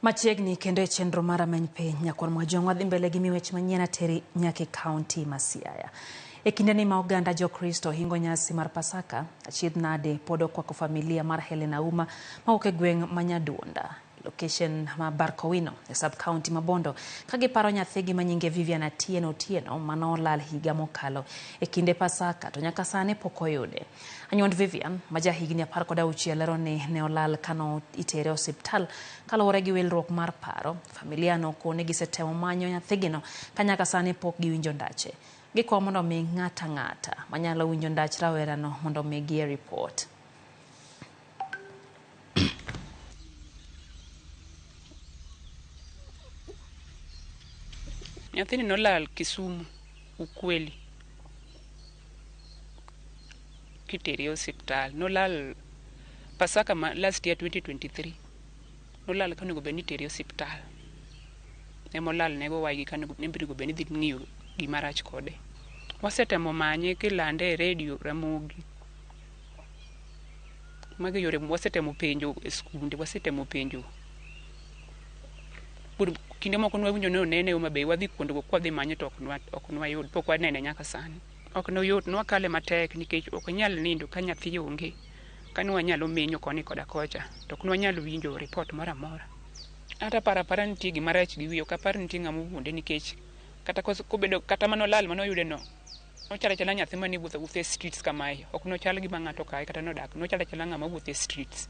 Machiegni kendo e chenro mar Ameny Piny, nyakwar Mwajwang' wadhi mbele gi miwech manyien ateri nyaka e kaunti ma Siaya. E kindeni ma oganda Jokristo hingo nyasi mar Pasaka, achiedh nade pod okwako familia mar Hellen Auma mawuok e gweng' ma Nyaduonda, location ma Barkowino e sub county ma Bondo, ka giparo nyathigi ma nyinge Vivian Atieno Otieno mane olal higa mokalo e kinde Pasaka to nyaka sani pok oyude. Anyuond Vivian ma ja higni 16 lero ni ne olal kano itere osiptal kaluwore gi wilruok mar paro. Familia no koni gisetemo manyo nyathigino ka nyaka sani pok giwinjo ndache. Gikwayo mondo omi ng'ata ng'ata manyalo winjo ndach rawerano mondo omigie ripot. Nyathini nolal Kisumu Ukweli kitere e osiptal. Nolal Pasaka ma last year 2023. Nolal ka onego bed ni itere e osiptal. Emolal nego waygi ka onego bed ni idhi ng'iyo gima rach kode. Wasetemo manye kilande e redio Ramogi. Mago e yore wasetemo penjo e skunde, wasetemo penjo. Kinde moko nwawinjo ni onene Homa Bay, wadhi kuondego kwadhi manye to ok nwayud, pok wanene nyaka sani. Ok noyot, nwakale matek nikech ok inyal nindo ka nyathi onge. Ka nwanyalo menyo koni koda kocha, to ok nwanyal winjo ripot moro amora. Ata aparo apara ni nitie gima rach gi wiye, ok apar ni nitie ng'ama owuonde nikech kata kobedo kata manolal manoyude no, nochalo achala nyathi mane wuotho awuotha e streets kamae. Ok nochal gima ng'ato okawe kata nodak, nochalo achala ng'ama wuotho e streets.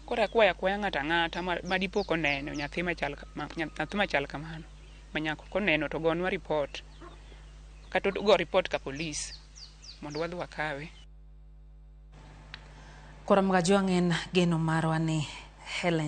Koro akwayo akwaya ng'ato ang'ata ma dipo koneno nyathi machal nyathi machal kamano manyako koneno to ogonwa ripot kata ogo ripot ka polis mondo wadhi wakawe. Koro Mgajwang' en geno marwa ni Helen.